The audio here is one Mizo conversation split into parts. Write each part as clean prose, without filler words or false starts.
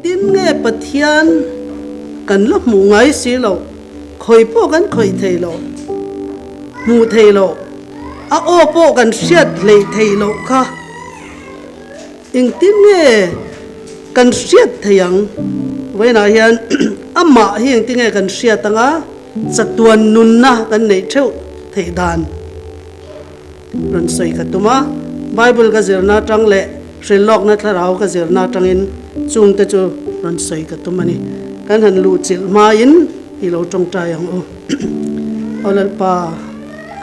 Engtin nge Pathian kan la hmuh ngai si loh, khawih pawh kan khawih thei loh, hmuh thei loh, a aw pawh kan hriat hleih theih loh kha engtin nge kan hriat thei ang? Vawiinah hian amah hi engtin nge kan hriat anga chatuan nunna kan neih theuh theih dan? Rawn sawi ka tum a, Bible ka zirna atang leh hrilhlawkna thlarau ka zirna atangin chungte chu rawn sawi ka tum a ni. Kan han luhchilh hmain i lo tawngtai ang u. Aw Lalpa,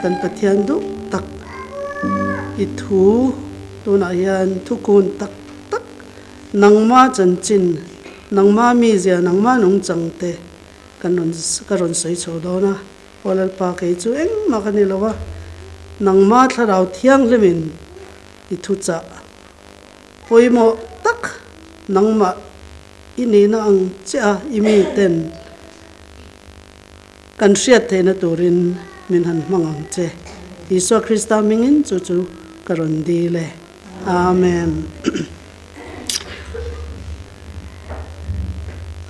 kan Pathian duh tak i thu tunah hian thukun tak tak nangma chanchin, nangma mizia, nangma nungchangte kan rawn ka rawn sawi chho dawn a. Aw Lalpa, kei chu engmah ka ni lo a, nangma thlarau thianghlimin i thuchah pawimawh tak nangmah i nihna ang che a i miten kan hriat theihna turin min han hmang ang che. Isua Krista hmingin chu chu ka rawn dil e. Amen.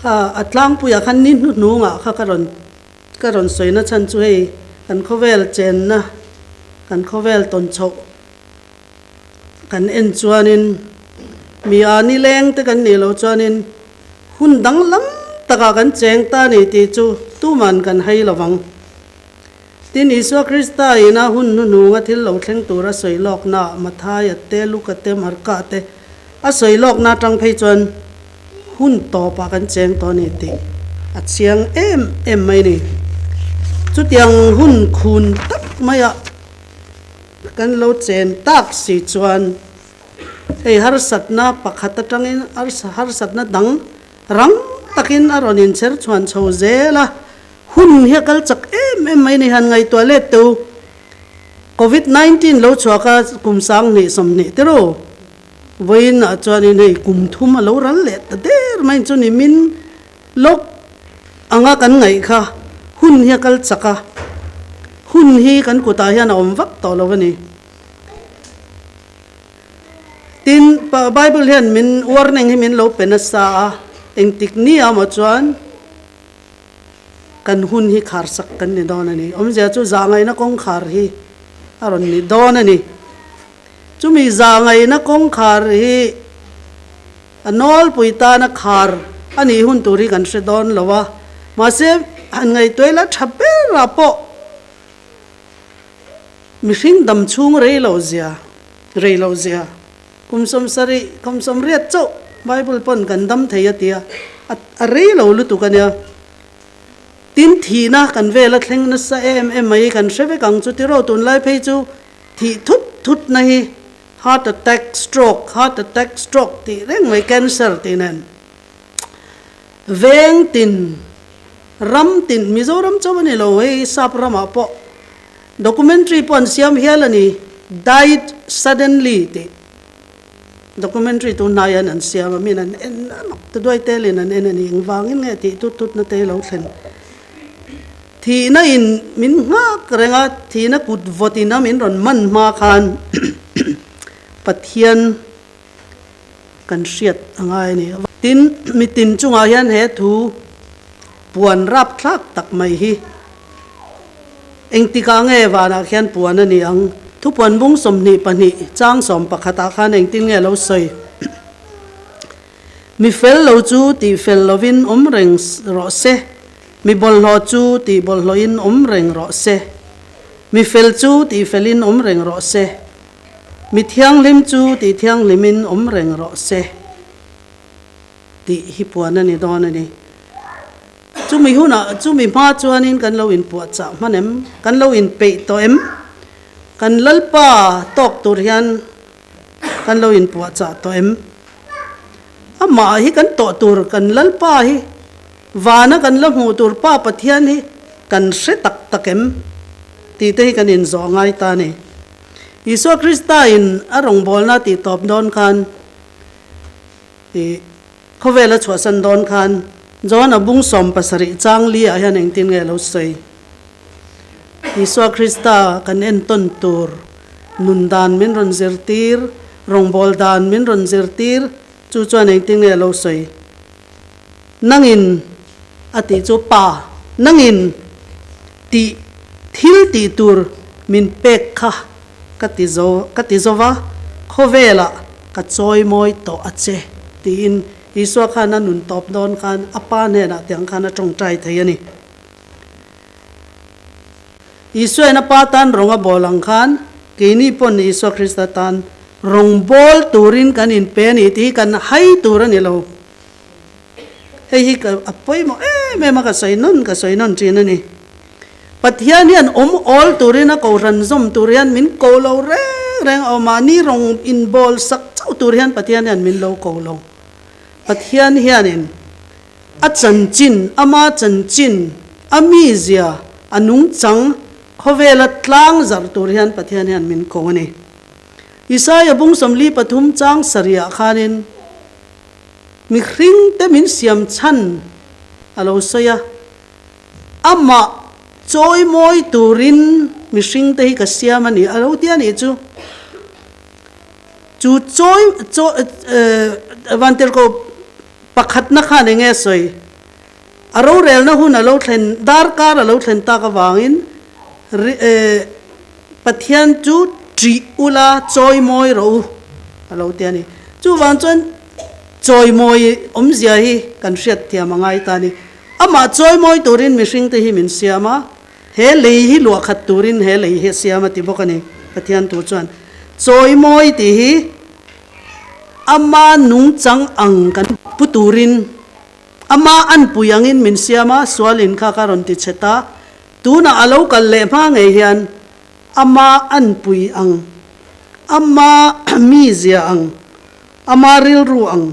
Kha a tlangpuiah khan ni hnuhnungah kha ka rawn Ka rawn sawina chhan chu hei kan khawvel chenna, kan khawvel tawn chhoh kan en chuanin mi a nileng te kan nih loh chuanin hun danglam takah kan cheng ta ni tih chu tuman kan hai lo vang. Tin, Isua Krista ina hun hnuhnunga thil lo thleng tur a sawi lawkna Mathaia te, Luka te, Marka te a sawi lawkna atang phei chuan Hun tawpah kan cheng tawh a ni tih a chiang em em mai a ni. Chutiang hun khun tak maiah kan lo chen tak si chuan hei harsatna pakhat atangin harsatna dang rang takin a rawn inchher chhuan chho zel a, hun hi a kal chak em em mai a ni. Han ngaihtuah let teu Covid 19 lo chhuak a kum 2020 te ru. Vawiinah chuanin hei kum thum a lo ral leh ta der mai chu ni min lawk anga kan ngaih kha hun hi a kal chak a, hun hi kan kutah hian a awm vak tawh lo a ni. Tin, Bible hian min warning hi min lo pe nasa a, engtik ni ah maw chuan kan hun hi khar sak kan ni dawn a ni. Awmzia chu zahngaihna kawngkhar hi a rawn ni dawn a ni. Chumi zahngaihna kawngkhar hi a nawlpui tana khar a nih hun tur hi kan hre dawn lo a, mahse han ngaihtuah ila tha berah pawh mihring dam chhung rei loh zia, rei loh zia, kum 70, kum 80 chauh Bible pawn kan dam thei a tia, a rei lo lutuk a nia. Tin thihna kan vela thleng nasa em em mai kan hre vek ang chu tiraw tunlai phei chu Thih thut thut na hi heart attack, stroke, heart attack, stroke tih reng mai cancer tih nen veng tin ram tin Mizoram chauh a ni lo hei sap ramah pawh documentary pawh an siam hial a ni died suddenly tih documentary tun hnai hian an siam a min an en a mak ta duai telin an en a ni engvangin nge thih thut thut na te lo thlen. Thihna in min nghak reng a, thihna kut vawt in a min rawn man hma khan Pathian kan hriat a ngai a ni. Tin, mitin chungah hian he thu puan rapthlak tak mai hi engtikah nge vanah khian puan a ni ang? Thupuan bung 22 chang 11 ah khan engtin nge lo sawi? Mi fel lo chu tih fel lovin awm reng rawh se. Mi bawlhhlawh chu tih bawlhhlawhin awm reng rawh se. Mi fel chu tih felin awm reng rawh se. Mi thianghlim chu tih thianghlimin awm reng rawh se. Tih hi puan a ni dawn a ni. Chumi hunah, chumi hma chuanin kan lo inpuahchah hman em? Kan lo inpeih tawh em? Kan Lalpa tawk tur hian kan lo inpuahchah tawh em? Amah hi kan tawh tur kan Lalpa hi Vana kan la hmuh tur Pa Pathian hi kan hre tak tak em? tih te hi kan inzawh ngai ta a ni. Isua Krista in a rawngbawlna tih tawp dawn khan ih khawvel a chhuahsan dawn khan John a bung 70 chang li ah hian engtin nge a lo sawi? Isua Krista kan entawn tur nun dan min rawn zirtir, rawngbâwl dan min rawn zirtir, chu chuan engtin nge a lo sawi? Nangin a tih chu Pa, nangin tih thil tih tur min pek kha ka ti zo ka ti zo va, khawvelah ka chawimawi tawh a che, tiin Isua khan a nun tawp dawn khan a Pa hnenah tiang khan a tawngtai thei a ni. Isuain a Pa tan rawng a bawl ang khan keini pawn Isua Krista tan rawng bawl turin kan inpe a ni tih hi kan hai tur a ni lo. Hei hi ka a pawimawh em em a, ka sawi nawn ka sawi nawn thin a ni. Pathian hian awm awl turin a kohhran zawm tur hian min ko lo reng reng a, mahni rawng inbawl sak chauh tur hian Pathian hian min lo ko lo. Pathian hianin A chanchin, ama chanchin, a mizia, a nungchang khawvela tlang zarh tur hian Pathian hian min ko a ni. Isaia bung 43 chang sarihah khanin mihringte min siam chhan a lo sawi a, Amah chawimawi turin mihringte hi ka siam a ni a lo ti a nih chu. Chu chawi, chawi, Vantirhkoh Pakhatna khan eng nge sawi? A rorelna hun a lo thlen, darkar a lo thlen tak avangin Pathian chu ṭih ula chawimawi rawh u a lo ti a ni. Chuvang chuan chawimawi awmzia hi kan hriat thiam a ngai ta a ni. Amah chawimawi turin mihringte hi min siam a, he lei hi luah khat turin he lei hi a siam a ti bawk a ni Pathian thu chuan. Chawimawi tih hi Ama nungchang ang kan pu turin Ama anpui angin min siam a, sualin kha ka rawn ti che ta. Tunah a lo kal leh hma ngei hian Ama anpui ang, Ama mizia ang, Ama rilru ang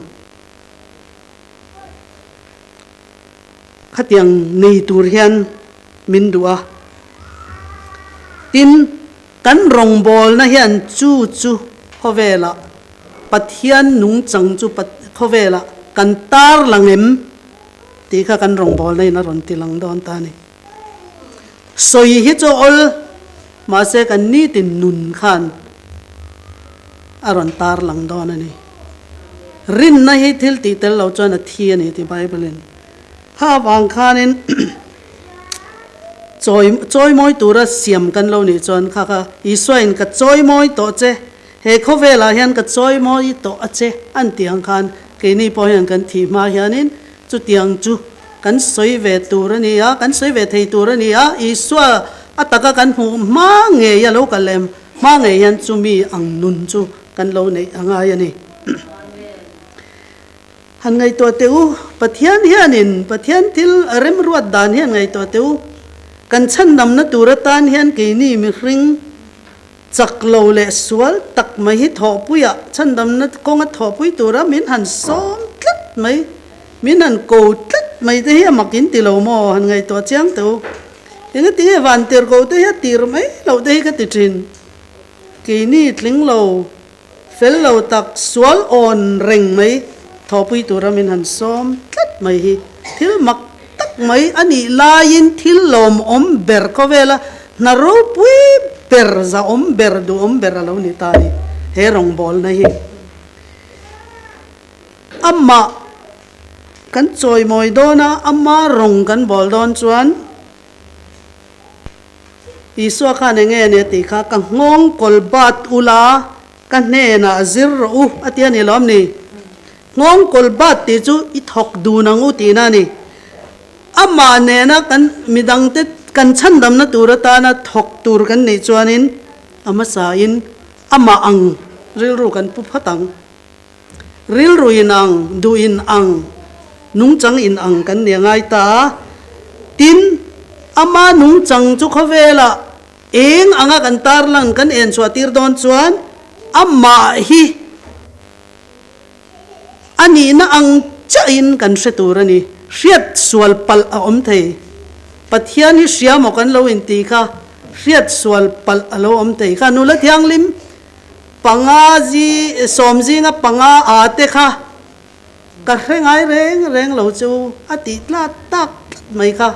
khatiang nei tur hian min duh a. Tin, Kan rawngbawlna hian chu chu khawvelah Pathian nungchang chu khawvelah kan tar lang em tih kha kan rawngbawlna in a rawn ti lang dawn ta a ni. Sawi hi chu awl mahse kan nitin nun khan a rawn tar lang dawn a ni. Rinna hi thil tih tel lo chuan a thi a ni tih Bible in kha avang khanin Chawi, chawimawi tura siam kan lo nih chuan kha kha Isuain ka chawimawi tawh che, he khawvelah hian ka chawimawi tawh a che an tih ang khan keini pawh hian kan thih hma hianin chutiang chu kan sawi ve tur a ni a, kan sawi ve thei tur a ni a, Isua a taka kan hmuh hma ngei a lo kal lem hma ngei hian chumi ang nun chu kan lo neih a ngai a ni. Han ngaihtuah teh u, Pathian hianin Pathian thil a remruat dan hian ngaihtuah teh u, kan chhandamna tur atan hian keini mihring chak lo leh sual tak mai hi thawhpuiah chhandamna kawnga thawhpui tura min han sawm tlat mai, min han ko tlat mai te hi a mak in ti lo maw? Han ngaihtuah chiang teh u. Engatinge van tirhkoh te hi a tir mai loh te hi ka ti thin. Keini tling lo Fel lo tak sual awn reng mai thawhpui tura min han sawm tlat mai hi thil mak tak mai a nih laiin thil lawmawm ber khawvela hna ropui ber zahawm ber duhawm ber a lo ni ta a ni he rawngbawlna hi. Amah kan chawimawi dawn a, ama rawng kan bawl dawn chuan, Isua khan eng nge a ni a tih kha, Ka nghawng kawl bat ula, ka hnenah zir rawh u, a ti a ni lawm ni? Nghawng kawl bat tih chu i thawk dun ang u tihna a ni. Amah nena kan midangte kan chhandamna tur atana thawk tur kan nih chuanin a hmasain amah ang rilru kan pu phawt ang. Rilru in ang, duh in ang, nungchang in ang kan ni a ngai ta a. Tin, ama nungchang chu khawvelah eng anga kan tarlang kan en chhuah tir dawn chuan amah hi a nihna ang chiahin kan hre tur a ni. Hriat sual palh a awm thei. Pathian hi hria maw kan lo intih kha hriat sual palh a lo awm thei kha. Nula thianghlim Panga zi sawm zinga panga a te kha ka hre ngai reng reng lo chu a tih tlat tak tlat mai kha.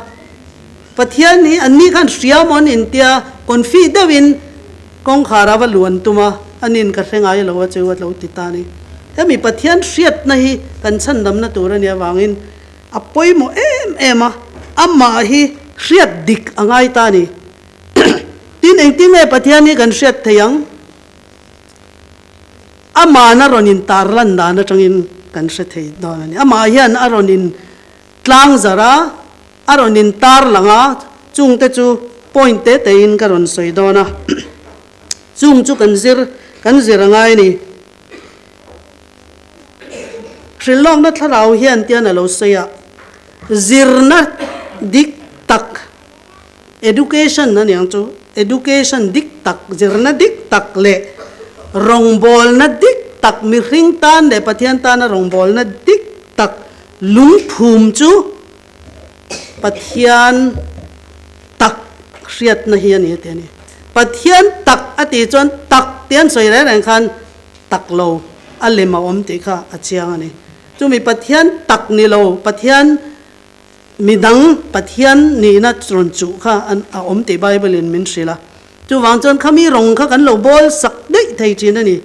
Pathian hi an ni khan hria maw an intia confi deuhin kawngkhar a va luan tum a, anin ka hre ngai lo a chu a lo ti ta a ni. Hemi Pathian hriatna hi kan chhandamna tur a nih avangin. a pawimawh em em a, amah hi hriat dik a ngai ta a ni. Tin, engtin nge Pathian hi kan hriat thei ang? Amahna rawn in tarlan dan atangin kan hre thei dawn a ni. Amah hian a rawn in tlang zarh a, a rawn in tarlang a, chungte chu point te tein ka rawn sawi dawn a. Chung chu kan zir kan zir a ngai a ni. Hrilhlawkna thlarau hian tian a lo sawi a, zirna dik tak, education a niang chu, education dik tak, zirna dik tak leh rawngbawlna dik tak, mihring tan leh Pathian tana rawngbawlna dik tak lungphum chu Pathian tak hriatna hi a ni a ti a ni. Pathian tak a tih chuan tak tih an sawi reng reng khan tak lo a lem a awm tih kha a chiang a ni. Chumi Pathian tak ni lo, Pathian midang Pathian nihna rawn chuh kha a awm tih Bible in min hrilh a. Chuvang chuan khami rawng kha kan lo bawl sak daih thei thin a ni.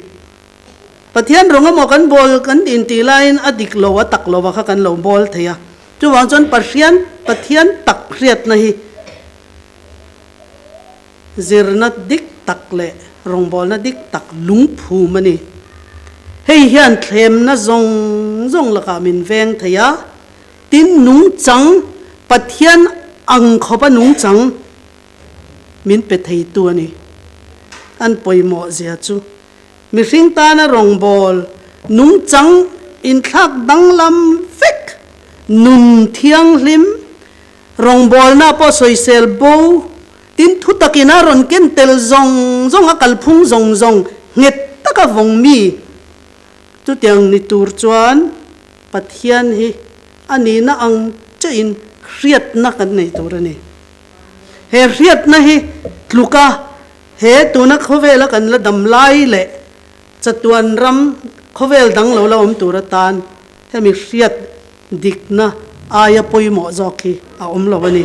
Pathian rawng emaw kan bawl kan intih laiin a dik lo a tak lova kha kan lo bawl thei a. Chuvang chuan Pathian Pathian tak hriatna hi zirna dik tak leh rawngbawlna dik tak lungphum a ni. Hei hian thlemna zawng zawng lakah min veng thei a, tin nungchang Pathian ang khawpa nungchang min pe theitu a ni. An pawimawh zia chu Mihring tana rawngbâwl nungchang inthlâk danglam vek, nun thianghlim, rawngbâwlna pawh sawisel bo, tin thu takin a rawn ken tel zawng zawng a kalphung zawng zawng nghet taka vawng mi. Chutiang ni tur chuan Pathian hi a nihna ang chiahin hriatna kan nei tur a ni. He hriatna hi tluka He tuna khawvela kan la dam lai leh chatuan ram khawvel dang lo la awm tur atan hemi hriat dikna aia pawimawh zawk hi a awm lo a ni.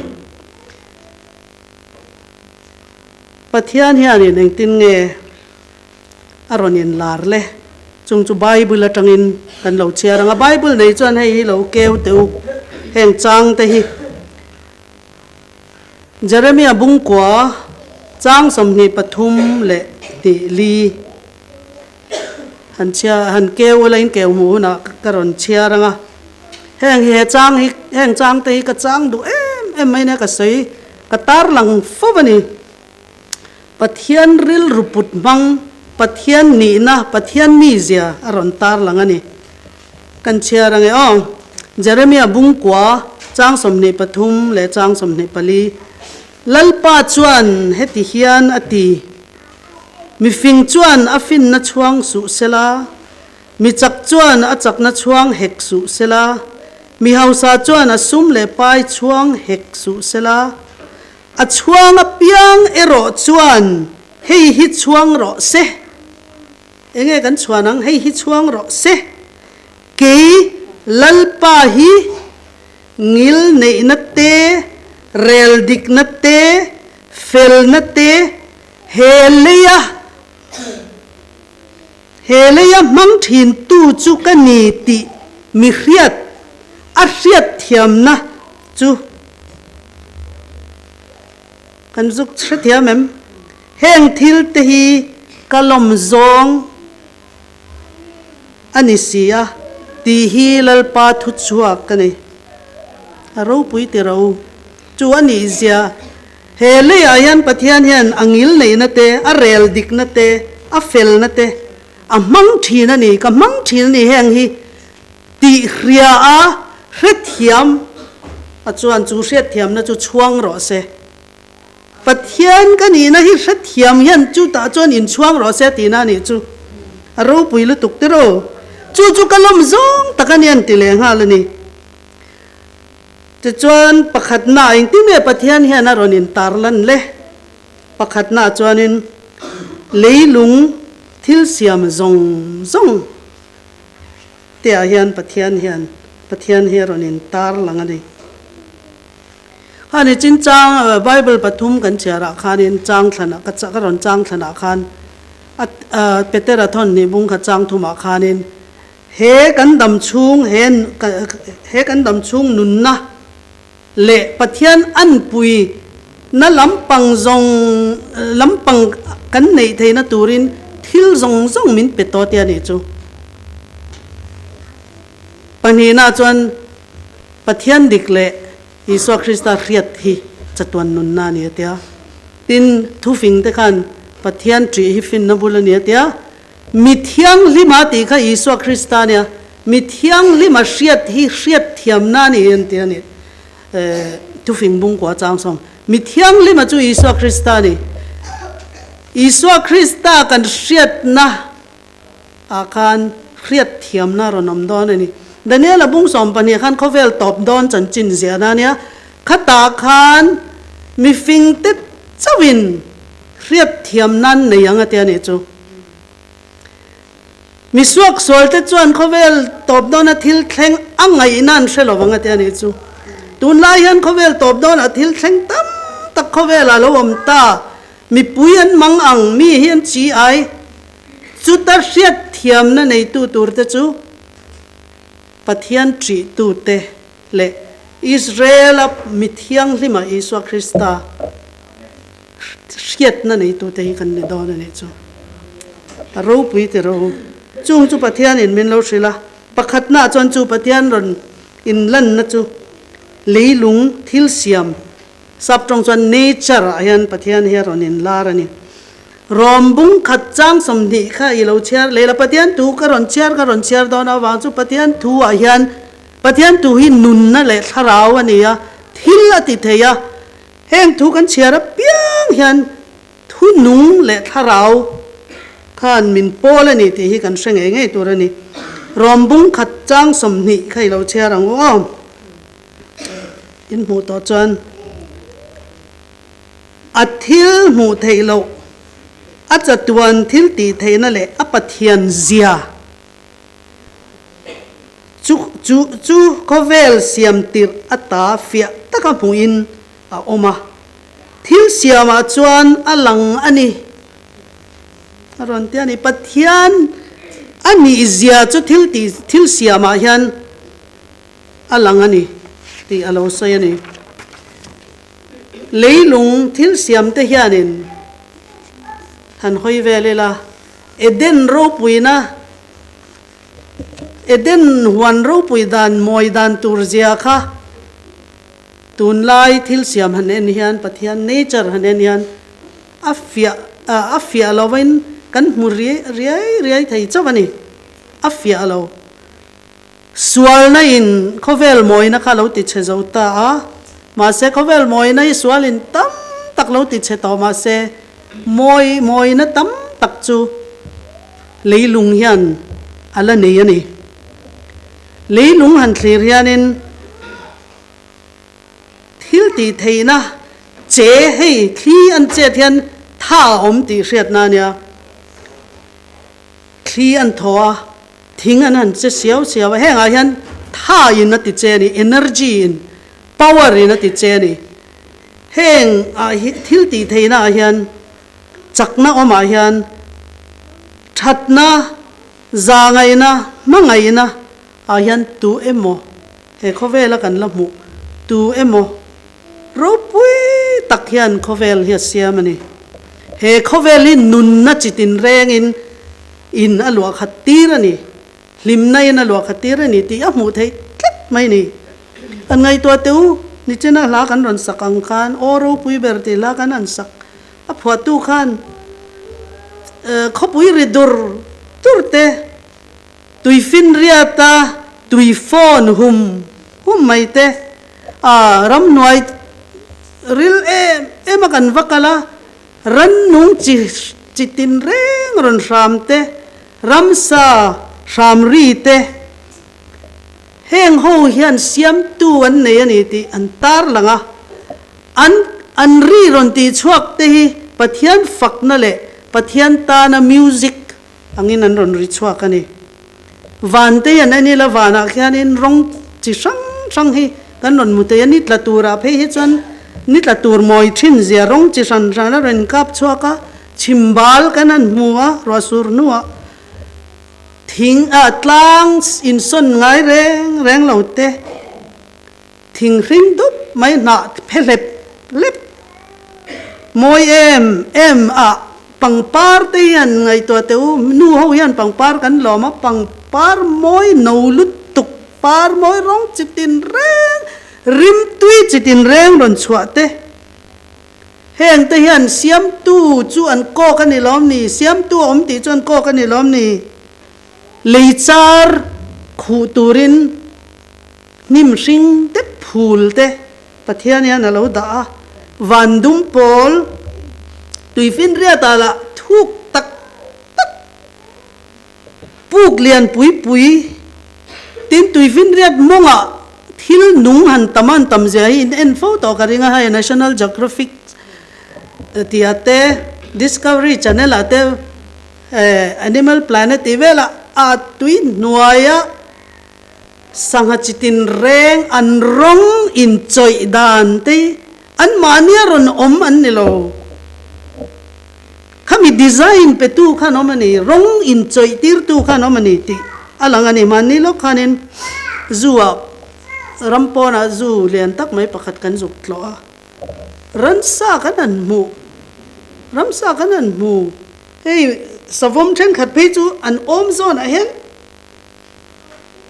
Pathian hianin engtin nge a rawn inlar le? Chung chu Bible atangin kan lo chhiar ang a, Bible nei chuan hei hi lo keu teh u, heng chang te hi. Jeremia bungkua chang 23 leh 24 han chhia han keu ula in keu hmuh hunah ka rawn chhiar ang a. Heng hi he chang hi heng chang te hi ka chang duh em em mai nia ka sawi ka tarlang fo a ni. Pathian rilru put hmang Pathian nihna Pathian mizia a rawn tarlang a ni. Kan chhiar ang e aw. Jeremia bungkua chang 23 leh chang 24, Lalpa chuan heti hian a ti, Mifing chuan a finna chhuang suh sela, mi chak chuan a chakna chhuang hek suh sela, mi hausa chuan a sum leh pai chhuang hek suh sela, a chhuang apiang erawh chuan hei hi chhuang rawh se. Enge kan chhuan ang? Hei hi chhuang rawh se. Kei Lalpa hi ngil neihna te, rel dikna te, felna te he leia he leia hmang thintu chu ka ni tih mi hriat a hriat thiamna chu kan zuk hrethiam em? Heng thil te hi ka lawm zawng a ni si a, tih hi Lalpa thu chhuak ka ni. A ropui ti ro. Chu a nih zia, he leiah hian Pathian hian a ngil neihna te, a rel dikna te, a felna te a hmang thin a ni, ka hmang thin a ni heng hi tih hria a hrethiam a chuan chu hriatthiamna chu chhuang rawh se. Pathian ka nihna hi hrethiam hian chutah chuan inchhuang rawh se tihna a nih chu. A ropui lutuk tiraw? Chu chu ka lawm zawng tak a ni an ti leh nghal a ni. Tichuan pakhatna engtin nge Pathian hian a rawn intarlan le? Pakhatna chuanin leilung thil siam zawng zawng te ah hian Pathian hian Pathian hi a rawn intarlang a ni. Khani chin chang Bible pathum kan chhiarah khanin chang thlanah ka ka rawn chang thlanah khan a Petera thawn hnih bung kha chang thumah khanin He kan dam chhung he he kan dam chhung nunna leh Pathian anpui na lampang zawng lampang kan neih theihna turin thil zawng zawng min pe tawh tia nih chu. Pahnihna chuan Pathian dik leh Isua Krista hriat hi chatuan nunna a ni a tia. Tin, thufing te khan Pathian ṭih hi finna bul a ni a tia. Mi thianghlima tih kha Isua Krista a nia. Mi thianghlima hriat hi hriat thiamna a ni an ti a ni. Thufing bungkua chang sawm. Mi thianghlima chu Isua Krista a ni. Isua Krista kan hriatna ah khan hriat thiamna a rawn awm dawn a ni. Daniel-a bung 12 khan khawvel tawp dawn chanchin ziahna a nia. Khatah khan mifing te chauhin hriat thiam nan nei ang a ti a nih chu. Mi suaksual te chuan khawvel tawp dawna thil thleng a ngaihna an hre lo vang a ti a nih chu. Tunlai hian khawvel tawp dawnah thil thleng tam tak khawvelah lo awm ta. Mipui an mang ang, mi hi an chi ai. Chuta hriat thiamna neitu turte chu Pathian ṭihtute leh Israel-a mi thianghlima Isua Krista hriatna neitute hi kan ni dawn a nih chu. A ropui ti rawh u. Chung chu Pathianin min lo hrilh a, pakhatnaah chuan chu Pathian rawn inlanna chu leilung thil siam Sap tawng chuan nature ah hian Pathian hi a rawn inlar a ni. Rawm bung khat chang 20 kha i lo chhiar leh la, Pathian thu ka rawn chhiar ka rawn chhiar dawn avang chu Pathian thu ah hian Pathian thu hi nunna leh thlarau a ni a, thil a ti thei a, heng thu kan chhiar apiang hian thu nung leh thlarau khan min pawl a ni tih hi kan hre ngei ngei tur a ni. Rawm bung khat chang 20 kha i lo chhiar ang u aw. In hmuh tawh chuan a thil hmuh theih loh, a chatuan thil tih theihna leh a Pathian zia chu chu chu khawvel siam tirh ata fiah taka hmuhin a awm a. Thil siamah chuan a lang a ni. A rawn ti a ni. Pathian a nih zia chu thil tih thil siamah hian a lang a ni tih a lo sawi a ni. Leilung thil siamte hianin han hawi vel ila, Eden ropuina, Eden huan ropui dan mawi dan tur zia kha tunlai thil siam han en hian, Pathian nature han en hian a fiah a fiah lovin kan hmu riai riai thei chauh a ni, a fiah lo. Sualna in khawvel mawina kha lo ti chhe zo ta a, mahse khawvel mawina hi sual in tam tak lo ti chhe tawh mahse mawi mawina tam tak chu leilung hian a la nei a ni. Leilung han thlir hianin thil tih theihna che hei thli an chet hian tha a awm tih hriatna a nia. Thli an thaw a, thing an han che siau siau a, hengah hian tha in a ti che a ni, energy in, power in a ti che a ni. Heng ah hi thil tih theihna ah hian chakna awmah hian thatna, zahngaihna, hmangaihna ah hian tu emaw he khawvela kan la hmuh tu emaw Ropui tak hian khawvel hi a siam a ni. He khawvel hi nunna chi tinrengin in a luah khat tir a ni, hlimna in a luah khat tir a ni tih a hmuh theih tlat mai ni. An ngaihtuah teh u, nichina hla kan rawn sak ang khan aw ropui ber tih hla kan han sak a phuahtu khan khawpui ri dur dur te, Tuifinriata tui phone hum hum mai te a ramhnuai ril em em a kan va kal a, rannung chi chi tin reng rawn hram te, ramsa hram ri te, heng ho hian siamtu an nei a ni tih an tar lang a, an an ri rawn tih chhuak te hi Pathian fakna leh Pathian tana music Angin an rawn ri chhuak a ni. Van te hian en ila vanah khianin rawng chi hrang hrang hi kan rawn hmu thei a, ni tla turah phei hi chuan ni tla tur mawi thin zia rawng chi hran hran a rawn kap chhuak a, chhimbal kan han hmu a, ruahsur hnuah. Thing ah tlang insawn ngai reng reng lo te, thing hring dup mai hnah phe hlep hlep mawi em em ah pangpar te hian ngaihtuah teh u, nu ho hian pangpar kan lawm a, pangpar mawi no lutuk, par mawi rawng chi tin reng, rim tui chi tin reng rawn chhuah te. Heng te hian siamtu chu an kawk a ni lawm ni? Siamtu a awm tih chu an kawk a ni lawm ni? Lei char khuh turin hnim hring te phul te Pathian hian a lo dah a, van dum pawl tuifinriatah lah thuk tak tak Puk lian pui pui tin tuifinriat mawngah thil nung han tam an tam zia hi in en fo tawh ka ring a, hei National Geographic tih ah te Discovery Channel ah te Animal Planet tih velah a tui hnuaia sangha chi tin reng an rawng inchawih dan te hi anmahnia rawn awm an ni lo. Khami design petu khan awm a ni, rawng inchawih tirtu khan awm a ni tih a lang a ni. Mahni lawk khanin zoo ah ram pawnah zoo lian tak mai pakhat kan zuk tlawh a, ransa kan han hmuh, ramsa kan han hmu. Hei savawm thenkhat phei chu an awm zawnah hian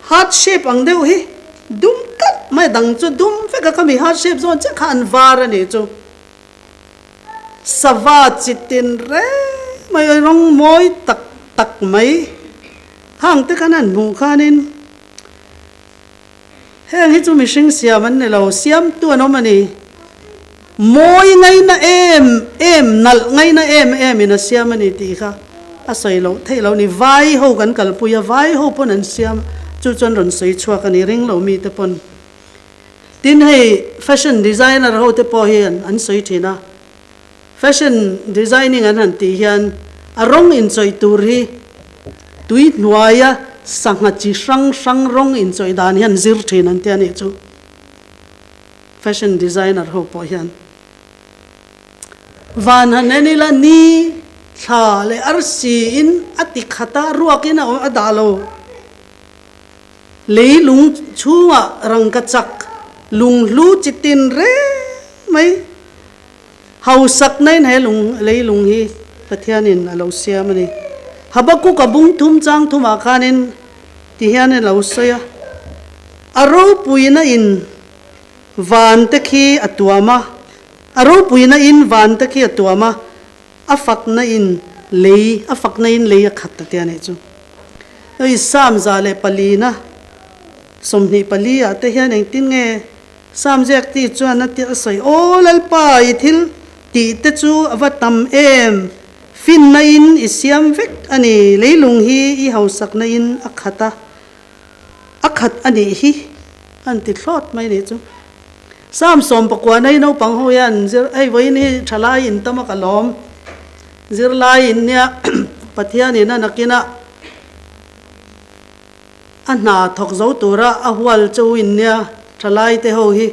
heart shape ang deuh hi dum tlat mai, dang chu dum vek a, khami heart shape zawn chiah kha an var a nih chu. Sava chi tin reng mai rawng mawi tak tak mai hang te khan an hmuh khanin heng hi chu mihring siam an ni lo, siamtu an awm a ni. Mawi ngaina em em, nalh ngaina em em in a siam a ni tih kha a sawi loh theih loh a ni. Vai ho kan kalpui a, vai ho pawn an siam chu chuan rawn sawi chhuak a ni, ring lo mite pawn. Tin hei fashion designer ho te pawh hian an sawi thin a, fashion designing an han tih hian a rawng inchawih tur hi tui hnuaia sangha chi hrang hrang rawng inchawih dan hian zir thin an ti a nih chu fashion designer ho pawh hian. Van han en ila ni thla leh arsi in a ti khat a, ruakin a dah lo. Leilung chhungah rangka chak lunghlu chi tin reng mai. Hausak nain he lung leilung hi Pathianin a lo siam a ni. Habakkuk a bung thum chang thumah khanin ti hian a lo sawi a, A ropuina in van te khi a tuam a, a ropuina in van te khi a tuam a, A fakna in lei, a fakna in lei a khat ta tia nih chu. Hei Psalm 104 24 ah te hian engtin nge Psalm ziak ti chuan a ti a sawi, Aw Lalpa, i thil tih te chu a va tam em, finna in i siam vek a ni, leilung hi i hausakna in a khat a, a khat a nih hi, an ti thlawt mai nih chu. Psalm 19 nei naupang ho hian zir hei vawiin hi thalai in tam a ka lawm. Zirlai in nia Pathian in a nakin a a hna thawk zo tura a hual chu in nia thalai te ho hi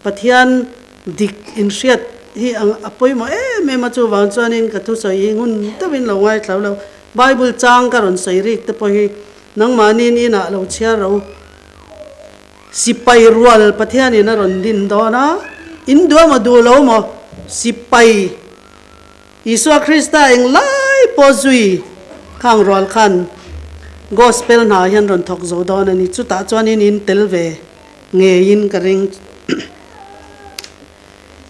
Pathian dik in hriat hi a pawimawh em em a chuvang chuanin ka thusawi hi ngun deuhin lo ngaithla lo. Bible chang ka rawn sawi rik te pawh hi nangmahniin inah lo chhiar ro. Sipai rual Pathianin a rawn din dawn a, in duh emaw duh lo maw, sipai Isua Krista eng lai pawh zui khang rual khan Gospel hna hian rawn thawk zo dawn a ni. Chutah chuanin in tel ve ngeiin ka ring.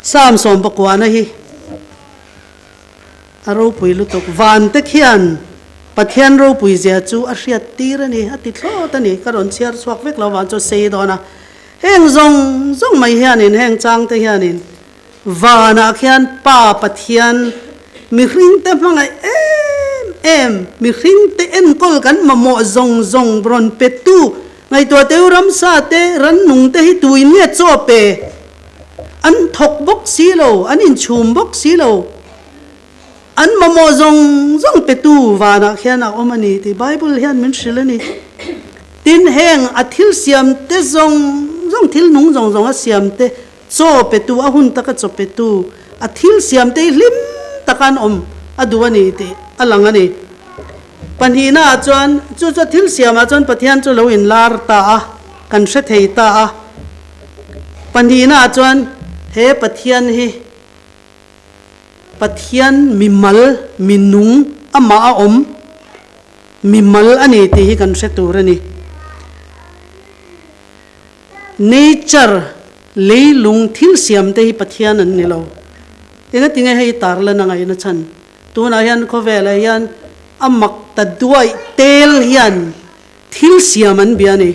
Psalm 19 hi. A ropui lutuk. Van te khian Pathian ropui zia chu a hriat tir a ni, a ti thlawt a ni. Ka rawn chhiar chhuak vek lo vang chu sei dawn a. Heng zawng zawng mai hianin, heng chang te hianin vanah khian Pa Pathian mihring te hmangaih em em, mihring te enkawl kan mamawh zawng zawng rawn petu ngaihtuah teu ramsa te, rannung te hi tuin nge chaw pe? An thawk bawk si lo, an inchhum bawk si lo. An mamawh zawng zawng petu vanah khian a awm a ni tih Bible hian min hrilh a ni. Tin, heng a thil siam te zawng zawng, thil nung zawng zawng a siam te, chaw petu, a hun taka chaw petu, a thil siam te hi hlim taka an awm a duh a ni tih a lang a ni. Pahnihnaah chuan, chu chu thil siamah chuan Pathian chu lo inlar ta a, kan hre thei ta a. Pahnihnaah chuan he Pathian hi Pathian mimal, minung, amah a awm mimal a ni tih hi kan hre tur a ni. Nature, leilung, thil siam te hi Pathian an ni lo. Engatinge hei tarlan a ngaihna chhan? Tunah hian khawvelah hian a mak ta duaih tel hian thil siam an bia a ni.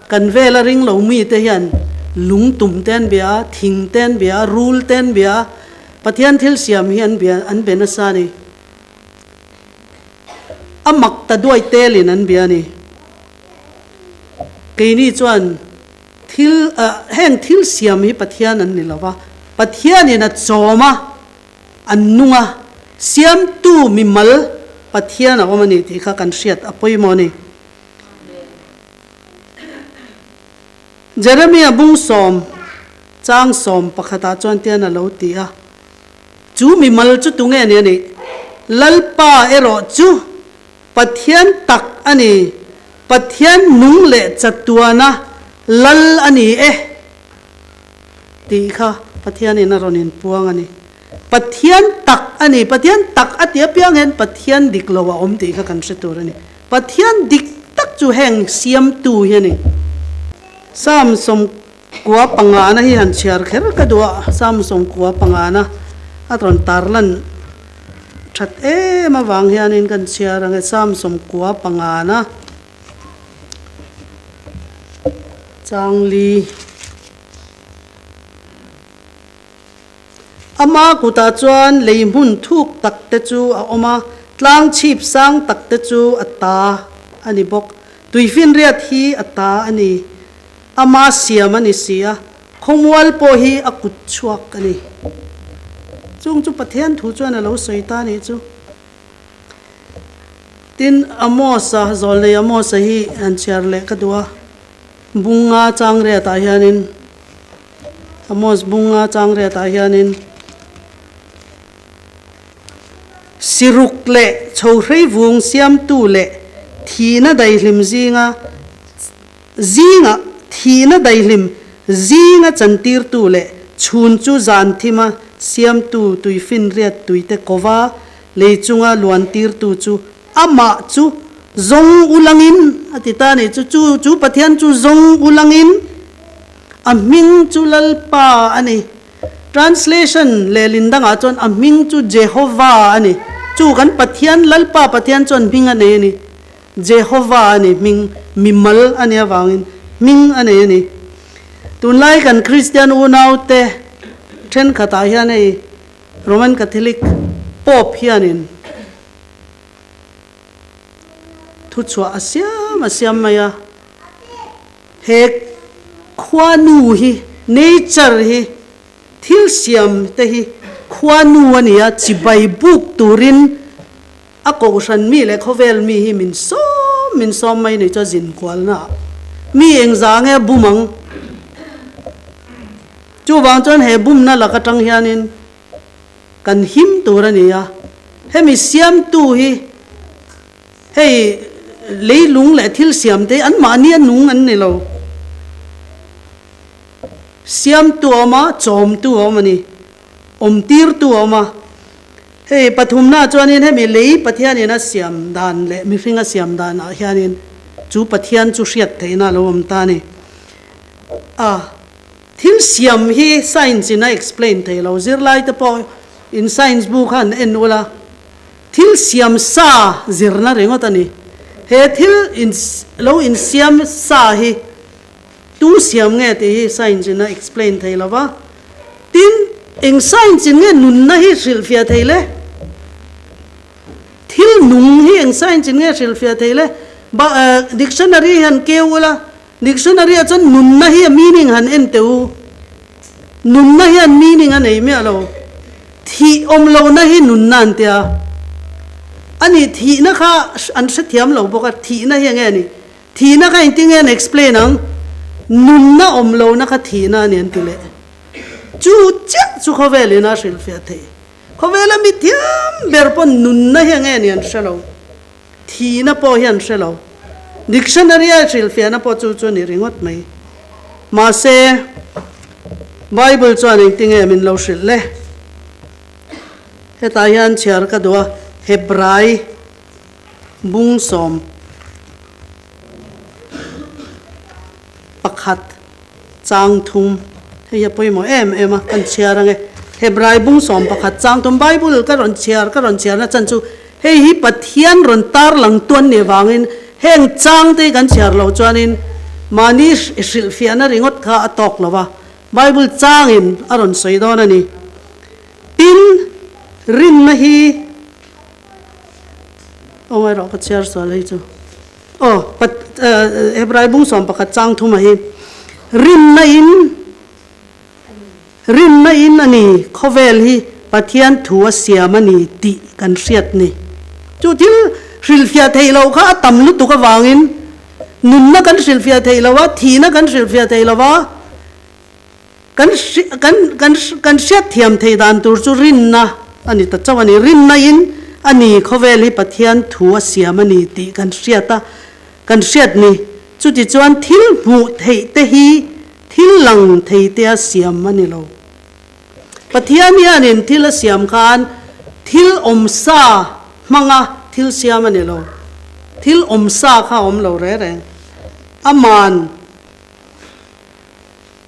Kan vela ring lo mite hian lung tum te an bia a, thing te an bia a, rul te an bia a, Pathian thil siam hi an bia an be nasa a ni. A mak ta duaih telin an bia a ni. Keini chuan thil heng thil siam hi Pathian an ni lo va, Pathianin a chawm a, an nung a, siamtu mimal Pathian a awm a ni tih kha kan hriat a pawimawh a ni. Jeremia bung sawm chang sawm pakhatah chuan tian a lo ti a, Chu mimal chu tunge ni a nih? Lalpa erawh chu Pathian tak a ni, Pathian nung leh chatuana Lal a ni e tih kha Pathianin a rawn inpuang a ni. Pathian tak a ni, Pathian tak a ti apiang hian Pathian dik lo a awm tih kha kan hre tur a ni. Pathian dik tak chu heng siamtu hi a ni. Psalm 95 na hi han chhiar kher ka duh a, Psalm 95 na a rawn tarlan That em avang hianin kan chhiar ang e, Psalm 95 na changli. Ama kutah chuan lei hmun thuk tak te chu a awm a, tlang chhip sang tak te chu a ta a ni bawk. Tuifinriat hi a ta a ni, ama siam a ni si a. Khawmual pawh hi a kut chhuak a ni. Chung chu Pathian thu chuan a lo sawi ta nih chu. Tin, Amos-a, Zawlnei Amos-a hi han chhiar leh ka duh a. Bunga chang riatah hianin, Amos bunga chang riatah hianin, Siruk leh chhohrei vung siamtu leh thihna daihlim zinga Zinga thihna daihlim, zinga chantirtu leh chhun chu zan thima siamtu tuifinriat tuite kova lei chunga luantirtu chu amah chu zawng ulangin a ti ta a nih chu. Chu chu Pathian chu zawng ulangin a hming chu Lalpa a ni. Translation lehlin dangah chuan a hming chu Jehovah a ni. Chu kan Pathian Lalpa Pathian chuan hming a nei a ni. Jehovah a ni hming, mimal a nih avangin hming a nei a ni. Tunlai kan Kristian unaute thenkhatah hian hei Roman Catholic Pope hianin thuchhuah a siam a siam mai a. He khuanu hi, nature hi, thil siam te hi khuanu a ni a, chibai buk turin A kohhran mi leh khawvel mi hi min sawm min sawm mai ni chu a zin kualna ah mi engzah nge bum ang? Chuvang chuan he bumna lak atang hianin kan him tur a ni a, hemi siamtu hi hei leilung leh thil siam te hi anmahni a nung an ni lo. Siamtu a awm a, chawmtu a awm a ni. Awmtirtu a awm a. Hei pathumna chuanin hemi lei Pathianin a siam dan leh mihring a siam danah hianin chu Pathian chu hriat theihna a lo awm ta a ni. A thil siam hi science in a explain thei lo. Zirlai te pawh in science bu kha an en ula, thil siam sa zirna ringawt a ni. He thil in lo insiam sa hi Tu siam nge tih hi science in a explain thei lo va. Tin, eng science in nge nunna hi hrilhfiah thei le? Thil nung hi eng science in nge hrilhfiah thei le? Ba dictionary hi han keu ula, dictionary ah chuan nunna hi a meaning han en teh u. Nunna hian meaning a nei miah lo. Thih awm lohna hi nunna an tia. Ani thihna kha an hrethiam lo bawk a, thihna hi enge a ni? Thihna kha engtin nge an explain ang? Nunna awm lohna kha thihna a ni an ti leh. Chu chiah chu khawvel in a hrilhfiah thei. Khawvela mi thiam ber pawn nunna hi enge ni an hre lo. Thihna pawh hi an hre lo. Dictionary a hrilhfiahna pawh chu chu a ni ringawt mai. Mahse, Bible chuan engtinge min lo hrilh le? Hetah hian chhiar ka duh a, Hebrai bung 11 chang thum, hei hi a pawimawh em em a, kan chhiar ang e. Hebrai bung 11 chang thum, Bible ka rawn chhiar, ka rawn chhiarna chan chu hei hi Pathian rawn tarlang tuan nih avangin heng chang te hi kan chhiar loh chuanin mahni hrilhfiahna ringawt kha a tawk lo va, Bible changin a rawn sawi dawn a ni. Tin, rinna hi aw erawh ka chhiar sual hei chu. Aw, Pat Hebrai bung 11 chang thuma hi rinna in rinna in a ni, khawvel hi Pathian thu a siam a ni tih kan hriat ni. Chu thil hrilhfiah theih loh kha a tam lutuk avangin nunna kan hrilhfiah theih lo a, thihna kan hrilhfiah theih lo a, Kan kan kan kan hriat thiam thei dan tur chu rinna a ni ta chauh a ni. Rinna in a ni khawvel hi Pathian thu a siam a ni tih kan hriat a, kan hriat ni. Chutichuan thil hmuh theih te hi thil lang thei te a siam a ni lo. Pathian hianin thil a siam khan thil awmsa hmanga thil siam a ni lo. Thil awmsa kha a awm lo reng reng. Aman.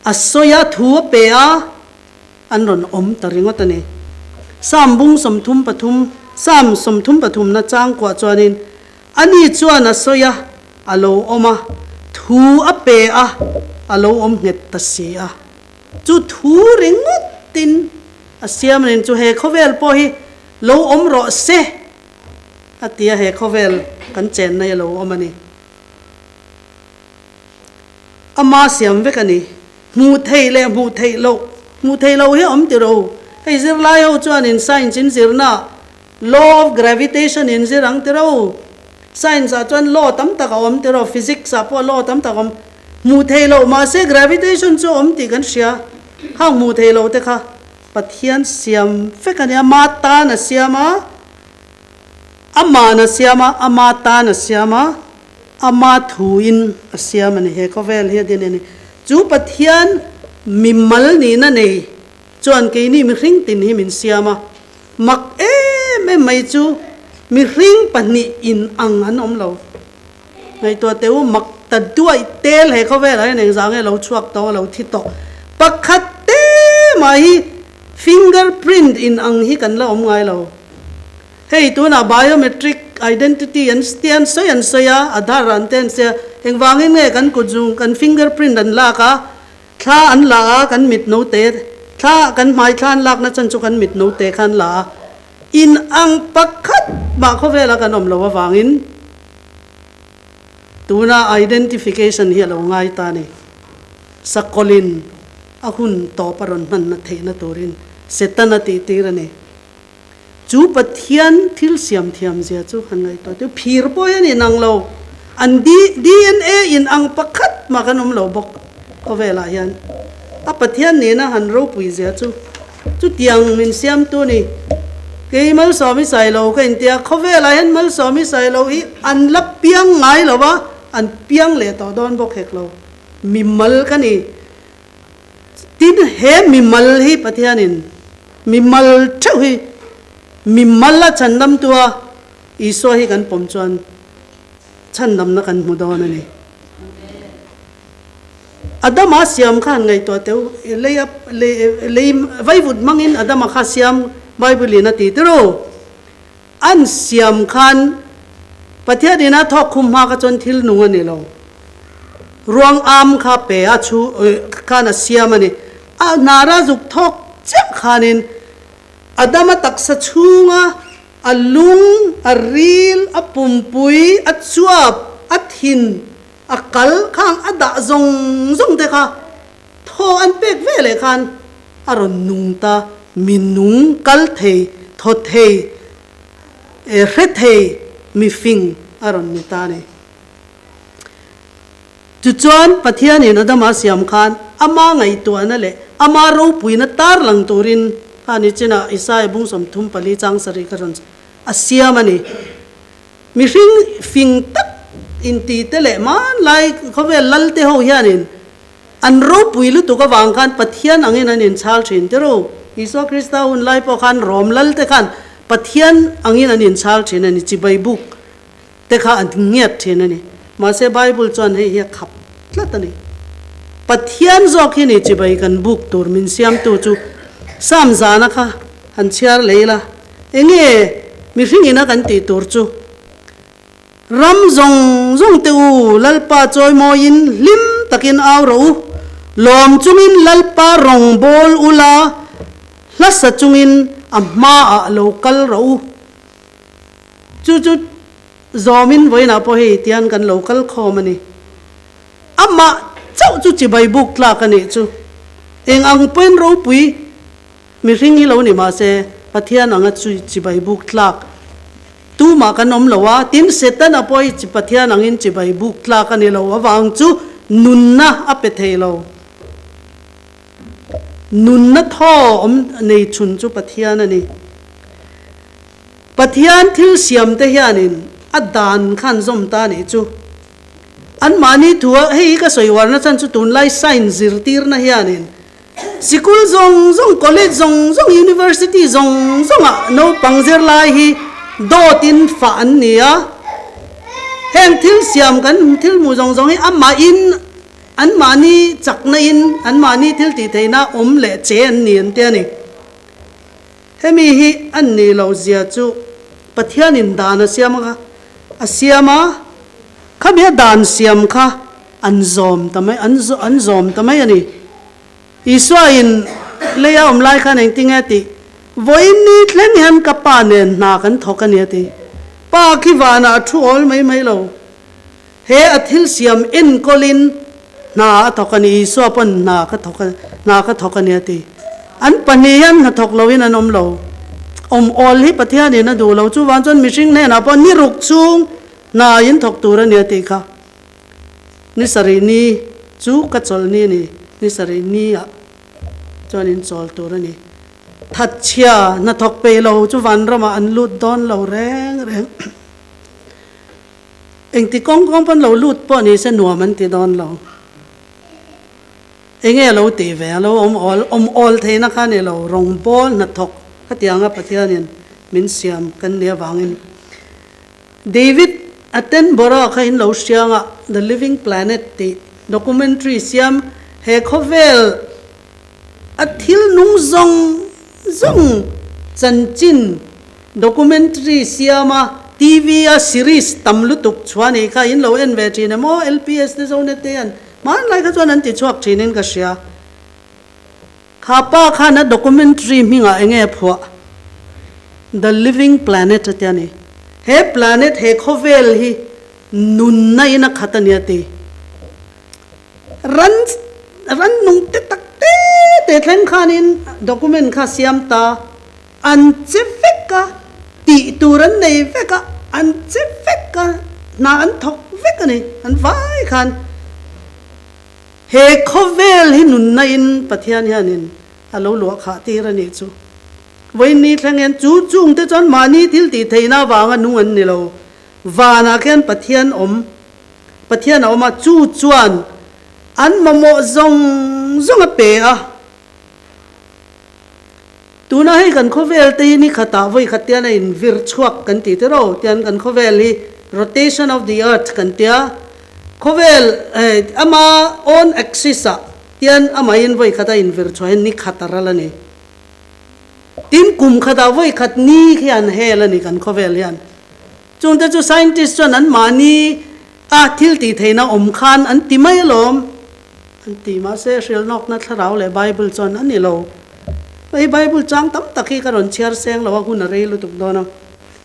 A sawi a, thu a pe a, an rawn awm ta ringawt a ni. Psalm bung 33, Psalm 33 na chang kuah chuanin, Ani chuan a sawi a, a lo awm a, thu a pe a, a lo awm nghet ta si a. Chu thu ringawtin a siam a ni. Chu he khawvel pawh hi lo awm rawh se, a ti a, he khawvel kan chenna hi a lo awm a ni. Ama siam vek a ni. Hmuh theih leh hmuh theih loh, hmuh theih loh hi a awm ti ro. Hei zirlai ho chuanin science in zirna law of gravitation in zir ang ti ro. Science ah chuan law tam tak a awm ti ro, physics ah pawh law tam tak a awm. Hmuh theih loh mahse gravitation chu a awm tih kan hria. Khang hmuh theih loh te kha Pathian siam vek a ni. Ama tan a siam a, Ama'n a siam a, ama tan a siam a. Ama thuin a siam a ni. He khawvel hi a din a ni. Chu Pathian mimal nihna nei chuan keini mihring tin hi min siam a. Mak em em mai chu mihring pahnih in ang an awm lo. Ngaihtuah teh u, mak ta duaih tel he khawvelah hian engzah nge lo chhuak tawh a lo thi tawh. Pakhat te mah hi fingerprint in ang hi kan la awm ngai lo. Hei tunah biometric identity an te an sawi an sawi a, Aadhaar an te an sawi a, engvangin nge kan kut zung kan finger print an lak a, thla an la a, kan mit note thla kan hmai thla an lakna chan chu kan mit note kha an la a, in ang pakhat mah khawvela kan awm loh avangin tuna identification hi a lo ngai ta a ni. Sakawlin a hun tawp a rawn hmanna theihna turin Setana tihtir a ni. Chu Pathian thil siam thiam zia chu han ngaihtuah teh u. Phir pawh hian in ang lo. An DNA in ang pakhat mah kan awm lo bawk khawvelah hian. A Pathian nihna han ropui zia chu chutiang min siamtu ni. Kei Malsawmi Sailo ka intia, khawvelah hian Malsawmi Sailo hi an la piang ngai lo va, an piang leh tawh dawn bawk hek lo. Mimal ka ni. Tin, he mimal hi Pathianin mimal theuh hi mimal a chhandamtua Isua hi kan pawm chuan chhandamna kan hmu dawn a ni. Adama siam kha han ngaihtuah teh u, lei a lei vaivut hmangin Adama kha siam Bible in a ti tiraw? An siam khan Pathianin a thawk khum hma kha chuan thil nung a ni lo. Ruang am kha pe a chhu khan a siam a ni. A hnara zuk thawk chiah khanin Adama taksa chhunga a lung, a ril, a pumpui, a chuap, a thin, a kal khang a dah zawng zawng te kha thaw an pek ve leh khan A rawn nung ta, mi nung kal thei, thaw thei, e hre thei, mi fing a rawn ni ta a ni. Tichuan, Pathianin Adama siam khan ama ngaihtuahna leh ama ropuina tar lang turin kha ni chinah Isaia bung 34 chang sarih kha rawn a siam a ni. Mihring fing tak inti te leh hmanlai khawvel lal te ho hianin an ropui lutuk avang khan Pathian angin an inchhal thin ti ro. Isua Krista hun lai pawh khan Rom lal te khan Pathian angin an inchhal thin a ni, chibai buk te kha an ngiat thin a ni. Mahse Bible chuan hei hi a khap tlat a ni. Pathian zawk hi ni chibai kan buk tur min siamtu chu Psalm zana kha han chhiar lei la. Enge mihring ina kan tih tur chu? Ram zawng zawng te u, Lalpa chawimawiin hlim takin au rawh u, lawm chungin Lalpa rawng bawl u la, hlasa chungin a hmaah lo kal rawh u. Chu chu zawmin vawiinah pawh hei tian kan lo kal khawm a ni. Amah chauh chu chibai buk tlak a nih chu. Eng ang pawhin ropui Mihring hi lo ni mah se, Pathian anga chu chibai buk tlak tumah kan awm lo a, tin Setana pawh hi Pathian angin chibai buk tlak a ni lo avang chu nunna a pe thei lo. Nunna thaw awm nei chhun chu Pathian a ni. Pathian thil siam te hianin a dan khan zawm ta nih chu. Anmahni thua hei hi ka sawi uarna chhan chu tunlai science zirtirna hianin Sikul zawng zawng, college zawng zawng, university zawng zawngah naupang zirlai hi dawtin fah an ni a. Heng thil siam kan thil hmuh zawng zawng hi amahin anmahni chakna in anmahni thil tih theihna awm leh che an ni an ti a ni. Hemi hi an nih loh zia chu Pathianin dan a siam a, a siam a, khami a dan siam kha An zawm ta mai, an an zawm ta mai a ni. Isuain leia awm lai khan engtin nge tih, Vawiin ni thleng hian ka pa nen hna kan thawk a ni a ti. Pa khi vanah a thu awl mai mai lo. He a thil siam enkawlin hna a thawk a ni, Isua pawn hna ka thawk a, hna ka thawk a ni a ti. An pahnih hian hna thawk loin an awm lo. Awm awl hi Pathianin a duh lo. Chuvang chuan mihring hnenah pawh ni ruk chhung hna in thawk tur a ni a tih kha. Ni sarih ni chu ka chawlh ni a ni, ni sarih ni ah chuan in chawl tur a ni. Thatchhia hnathawk peih lo chu vanramah an lut dawn lo reng reng. Engti kawng kawng pawn lo lut pawh ni se nuam an ti dawn lo. Enge a lo tih ve, a lo awm awl, awm awl theihna kha a ni lo, rawngbawl hnathawk khatianga Pathianin min siam kan nih avangin. David Attenborough kha in lo hrianga The Living Planet tih documentary siam he khawvel a thil nung zawng zawng chanchin documentary siama TV a series tam lutuk chhuah nih kha in lo en ve thin em aw LPS te Zonet te hian hmanlai kha chuan an ti chhuak thinin ka hria. Kha pa khan a documentary hmingah enge a phuah? The Living Planet a ti a ni. He planet, he khawvel hi nunna in a khat a ni a ti. Ran, ran nung te tak te te thleng khanin document kha siam ta, an che vek a, tih tur an nei vek a, an che vek a, hna an thawk vek a ni, an vai khan. He khawvel hi nunna in Pathian hianin a lo luah khah tir a nih chu. Vawiin ni thleng hian chu chungte chuan mahni thil tih theihna avanga nung an ni lo. Vanah khian Pathian awm, Pathian a awm a, chu chuan an mamawh zawng zawng a pe a. Tuna hei kan khawvel te hi ni khatah vawi khat tian a in vir chhuak kan tih te ro tian kan khawvel hi rotation of the earth kan tia khawvel ama own axis ah tian amahin vawi khat a in vir chhuah hian ni khat a ral a ni. Tin kum khatah vawi khat ni khian hel a ni kan khawvel hian. Chungte chu scientist chuan an mahni a thil tih theihna awm khan an ti mai alawm. An ti mahse hrilhnawkna thlarau leh Bible chuan a ni lo. Hei Bible chang tam tak hi ka rawn chhiar seng lo a, hun a rei lutuk dawn a.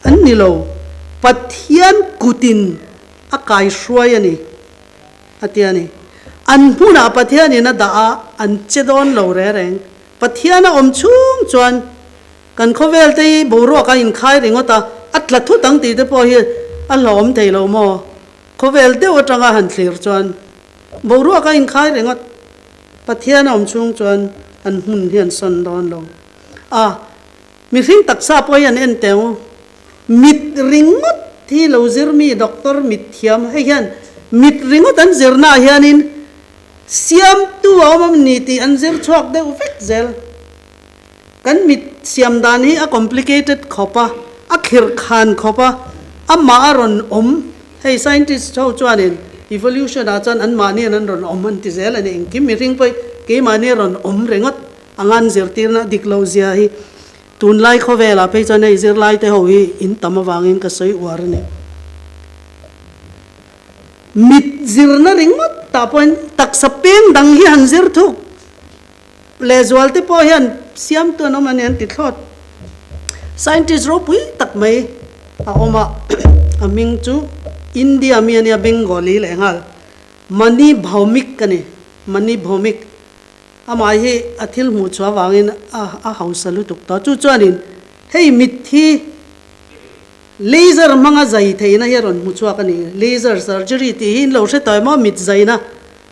An ni lo, Pathian kutin a kaihruai a ni a ti a ni. An hmunah Pathianin a dah a, an che dawn lo re reng. Pathian a awm chhung chuan kan khawvel te hi boruak a inkhai ringawt a, a tla thut ang tih te pawh hi a hlauhawm thei lo maw? Khawvel deuh atanga han thlir chuan Boruak a inkhai ringawt. Pathian a awm chhung chuan an hmun hi an sawn dawn lo. A, mihring taksa pawh hi an en teh ang u. Mit ringawt. hi lo zir mi doctor mit thiam hei hian mit ringawt an zirna ah hianin siamtu a awm a ni tih an zir chhuak deuh vek zel. Kan mit siam dan hi a complicated khawp a, a khirh khan khawp a, amah a rawn awm, hei scientist ho chuanin evolution ah chuan anmahni an rawn awm an ti zel a ni, engkim mihring pawh hi keimahni a rawn awm ringawt anga an zirtirna dik lo zia hi tunlai khawvelah phei chuan hei zirlai te ho hi in tam avangin ka sawi uar a ni. Mit zirna ringawt tah pawhin taksa peng dang hi han zir thuk. Lehzual te pawh hian siamtu an awm a ni an ti thlawt. Scientist ropui tak mai a awm a, a hming chu India mi a nia Bengali leh nghal Mani Bhaumik a ni, Mani Bhaumik. Amah hi a thil hmuh chhuah avangin a a hausa lutuk tawh. Chu chuanin hei mitthi laser hmanga zai theihna hi a rawn hmu chhuak a ni. Laser surgery tih hi in lo hre tawh em aw mit zaina.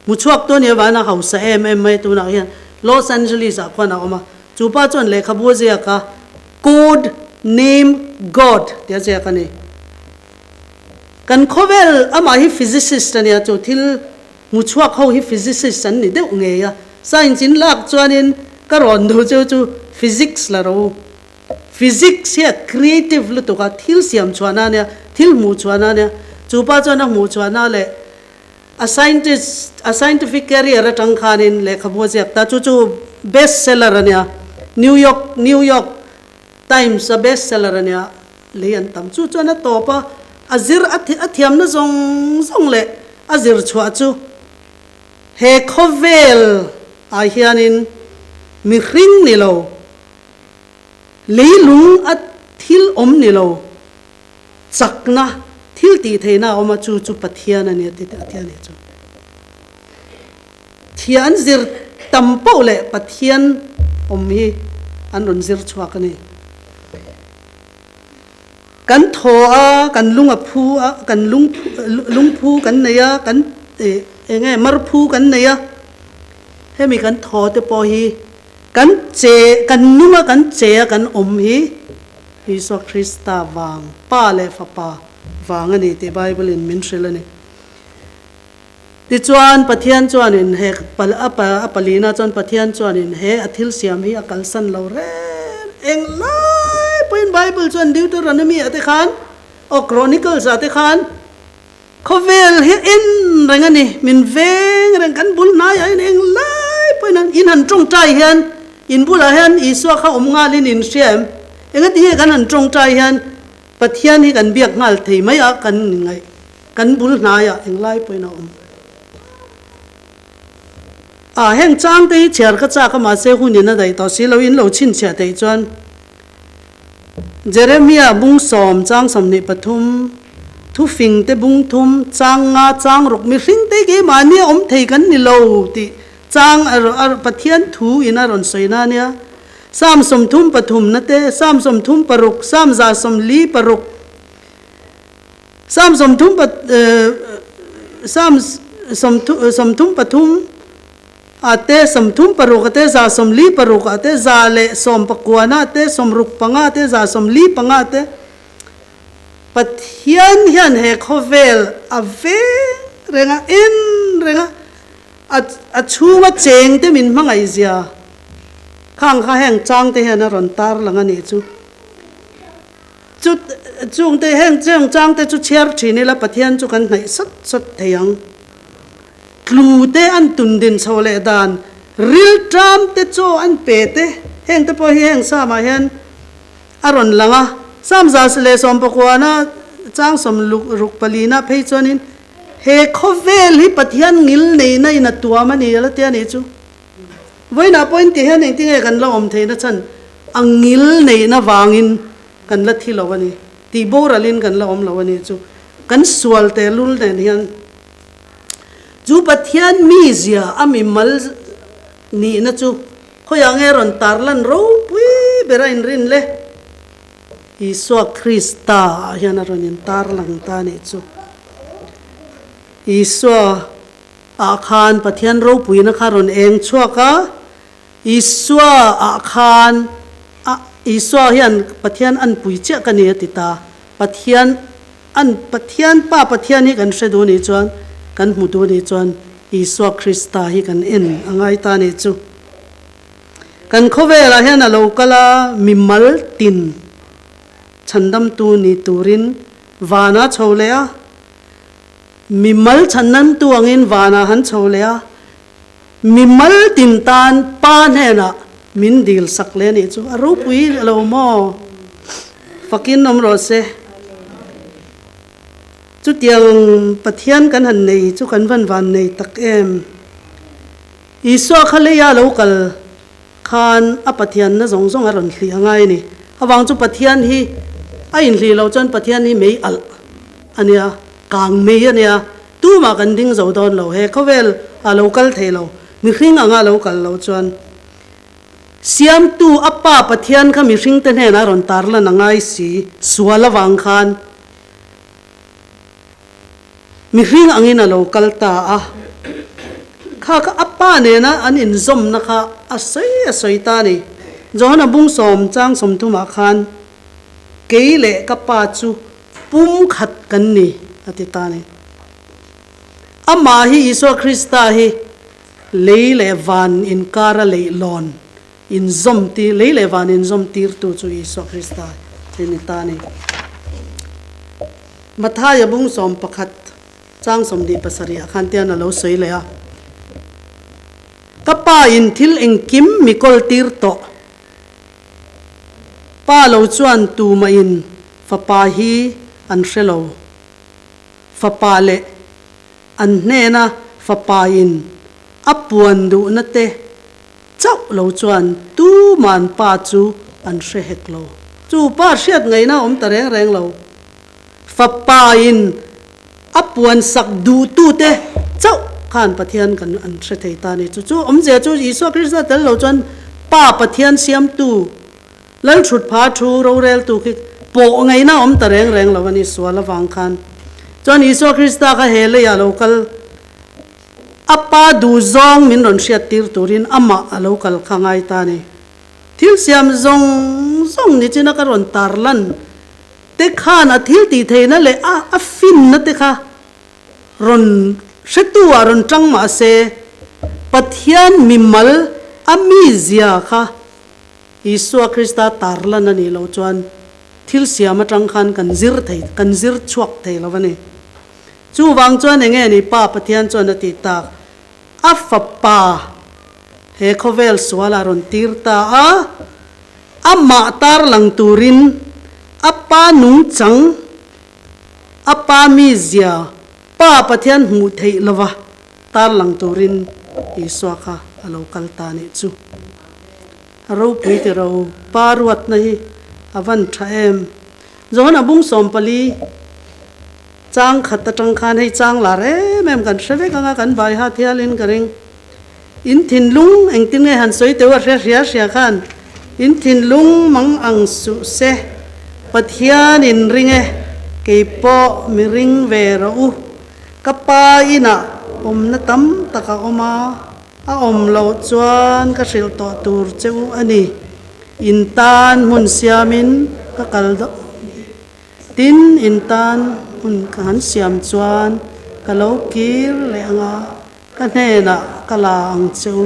Hmu chhuak tu ania vana hausa em em mai tunah hian Los Angeles ah khuan a awm a, chu pa chuan lehkhabu a ziak a, Code Name God tih a ziak a ni. Kan khawvel amah hi physicist a nia, chu thil hmu chhuak ho hi physicist an ni deuh ngei a, science in lak chuanin ka rawn duh chu chu physics la ro. Physics hi a creative lutuk a, thil siam chhuahna a nia, thil hmuh chhuahna a nia, chu pa chuan a hmuh chhuahna leh A scientist, a scientific career atang khanin lehkhabu a ziak ta, chu chu best seller a nia, New York, New York Times a best seller a nia, lei an tam. Chu chuan a tawp a, a zir a a thiamna zawng zawng leh a zir chhuah chu he khawvel ah hianin mihring ni lo, leilung a thil awm ni lo, Chakna, thil tih theihna a awm a, chu chu Pathian a ni a ti a ti a ni chu. Thian zir tam poh leh Pathian awm hi an rawn zir chhuak a ni. Kan thaw a, kan lung a phu a, kan lung lungphu kan nei a, kan eng nge marphu kan nei a, hemi kan thaw te pawh hi kan che kan nung a, kan che a, kan awm hi Isua Krista vang, Pa leh Fapa vang a ni tih Bible-in min hrilh a ni. Tichuan, Pathian chuanin he a palina chuan Pathian chuanin he a thil siam hi a kalsan lo reng eng lai pawhin Bible chuan Deuteronomy ah te khan aw Chronicles ah te khan khawvel hi en reng a ni, min veng reng kan bul hnaiah hian eng lai pawhin an in han tawngtai hian In bulah hian Isua kha awm nghalin in hria em? Engati nge kan han tawngtai hian Pathian hi kan biak nghal thei mai a kan ngaih kan bul hnaiah englai pawhin a awm. A heng chang te hi chhiar ka chak a mahse hun in a daih tawh si lo in lo chhinchhiah theih chuan Jeremia bung sawm chang 23 thufing te bung thum chang nga chang ruk mihring te keimahni a awm thei kan ni lo tih Chang a Pathian thu in a rawn sawi na nia. Psalm 33 na te, Psalm 36, Psalm 146, Psalm sawmthum pa Psalm 33 ah te, 36 ah te, 146 ah te, 119 na te, 65 te, 145 te, Pathian hian he khawvel a veng reng a, en reng a, A chhunga cheng te min hmangaih zia khang kha heng chang te hian a rawn tar lang a nih chu. Chu chung te heng cheng chang te chu chhiar thin ila Pathian chu kan hnaih sawt sawt thei ang. Tlu te an tun din chho leh dan, ril ṭam te chaw an pe te, heng te pawh hi heng Psalm-ah hian a rawn lang a. Psalm 119 chang 64 phei chuanin He khawvel hi Pathian ngil neihna in a tuam a ni a la ti a nih chu. Vawiinah pawhin ti hian engtinge kan la awm theihna chhan a ngil neihna vangin kan la thi lo a ni. Tih boralin kan la awm lo a nih chu. Kan sual tehlul nen hian chu Pathian mizia a mimal nihna chu khawiah nge rawn tarlan ropui ber a inrin le? Isua Krista ah hian a rawn intar lang ta a nih chu. Isua ah khan Pathian ropuina kha rawn eng chhuak a, Isua ah khan a Isua hian Pathian anpui chiah ka ni a ti ta. Pathian. An Pathian Pa Pathian hi kan hre duh nih chuan, kan hmu duh nih chuan Isua Krista hi kan en a ngai ta nih chu. Kan khawvelah hian a lo kal a, mimal tin chhandamtu ni turin vanah chho leh a, mimal chhandamtu angin vanah han chho leh a, mimal tin tan Pa hnenah min dil sak leh nih chu a ropui lo maw? Fakin awm rawh se. Chutiang Pathian kan han nei chu kan van van nei tak em? Isua kha leia lo kal khan a Pathianna zawng zawng a rawn hlih a ngai a ni. Avang chu Pathian hi a inhlih loh chuan Pathian hi mei alh a nia, kang mei a nia, tumah kan ding zo dawn lo. He khawvel a lo kal thei lo, mihring anga lo kal loh chuan Siamtu a Pa Pathian kha mihringte hnenah a rawn tarlan a ngai si, sual avang khan Mihring angin a lo kal ta a, kha kha a pa nena an inzawmna kha a sawi a sawi ta a ni. Johana bung sawm chang sawmthumah khan, Kei leh ka pa chu pum khat kan ni, a ti ta a ni. Amah hi Isua Krista hi lei leh van inkara leihlawn inzawm tir, lei leh van inzawm tirtu chu Isua Krista hi ni ta a ni. Mathaia bung 11 chang 27 ah khan tian a lo sawi leh a, Ka pa in thil engkim mi kawl tir tawh. Pa lo chuan tumah in fapa hi an hre lo. Fapa leh an hnena fapa in a puan duhna te chauh lo chuan tuman pa chu an hre hek lo. Chu pa hriat ngaihna a awm ta reng reng lo. Fapa in a puan sak duhtute chauh khan Pathian kan an hre thei ta a ni. Chu chu awmzia chu Isua Krista tel lo chuan Pa Pathian siamtu Lalthutpha thu roreltu khi pawh ngaihna a awm ta reng reng lo a ni sual avang khan. Chuan Isua Krista kha he leiah lo kal A pa duhzawng min rawn hriat tir turin amah a lo kal kha ngai ta a ni. Thil siam zawng zawng ni china ka rawn tar lan te khan a thil tih theihna leh a a finna te kha rawn hretu ah rawn tang mah se Pathian mimal a mizia kha Isua Krista tar lan a nih loh chuan thil siam atang khan kan zir thei kan zir chhuak thei lo a ni. Chuvang chuan enge ni Pa Pathian chuan a tih tak? A fapa he khawvel sual a rawn tir ta a, amah tarlang turin a pa nungchang, a pa mizia, Pa Pathian hmuh theih lova tarlang turin Isua kha a lo kal ta nih chu. A ropui ti ro, Pa ruatna hi a van tha em. Johana bung 14. Chang khat atang khan hei chang lar em em kan hre vek anga kan vai hat hialin ka ring. In thinlung engtin nge han sawi teuh a hre hria hria khan in thinlung mang ang suh se Pathian in ring e kei pawh mi ring ve rawh u. Ka pa inah awmna tam tak a awm a, a awm loh chuan ka hrilh tawh tur che u a ni. In tan hmun siamin ka kal dawn. Tin, in tan hun ka han siam chuan ka lo kir leh ang a, ka hnenah ka la ang che u,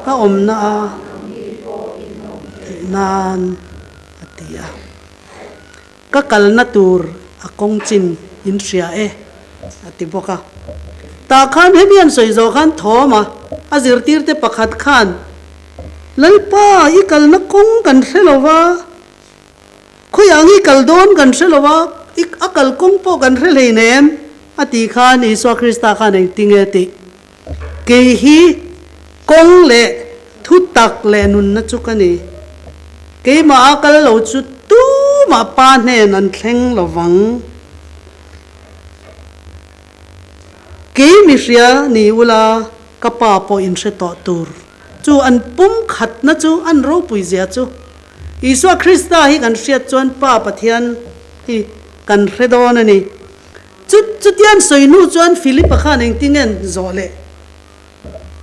ka awmna a theih nan, a ti a. Ka kalna tur a kawng chin in hria e, a ti bawk a. Tah khan hemi an sawi zawh khan Thawma, a zirtirte pakhat khan, Lalpa, i kalna kawng kan hre lo va, Khawiah nge kal dawn kan hre lo a, i a kal kawng pawh kan hre hlei nem, a tih khan Isua Krista khan engti nge tih? Kei hi kawng leh thutak leh nunna chu ka ni. Keimah a kal lo chu tumah Pa hnen an thleng lo vang. Kei mi hria ni ula ka Pa pawh in hre tawh tur. Chu an pum khatna chu an ropui zia chu Isua Krista hi kan hriat chuan Pa Pathian hi kan hre dawn a ni. Chu chutian sawi hnu chuan Philipa khan engtin nge an zawh leh?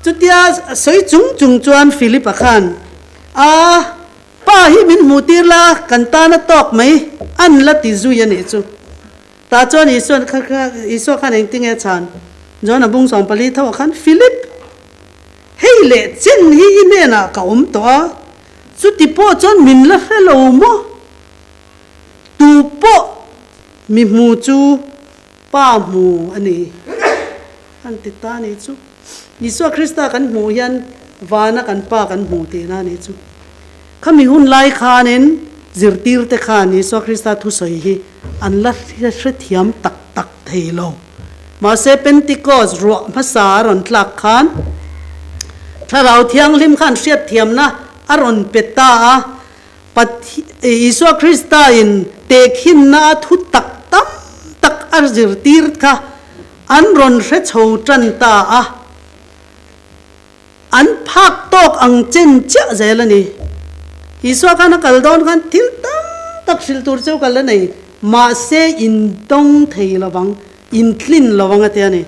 Chutia sawi chung chung chuan Philipa khan, A, Pa hi min hmuh tir la, kan tan a tawk mai, an la ti zui a nih chu. Tah chuan Isua'n kha kha Isua khan engtinge a chhan? John-a bung 14 tho ah khan, Philip, hei leh chen hi i hnenah ka awm tawh a, chuti pawh chuan min la hre lo maw? Tu pawh mi hmu chu Pa hmu a ni. An ti ta a nih chu. Isua Krista kan hmuh hian vana kan Pa kan hmu tihna a nih chu. Khami hun lai khanin zirtirte khan Isua Krista thusawi hi an la hrethiam tak tak thei lo. Mahse Pentecost ruah hmasa a rawn tlak khan Thlarau Thianghlim khan hriatthiamna a rawn pe ta a, Isua Krista in tehkhinna a thu tak tam tak a zirtir kha an rawn hre chho tan ta a, an phak tawk ang chen chiah zel a ni. Isua khan a kal dawn khan thil tam tak hrilh tur cheu kal a nei, mahse in dawng thei lovang, in tlin lovang a ti a ni.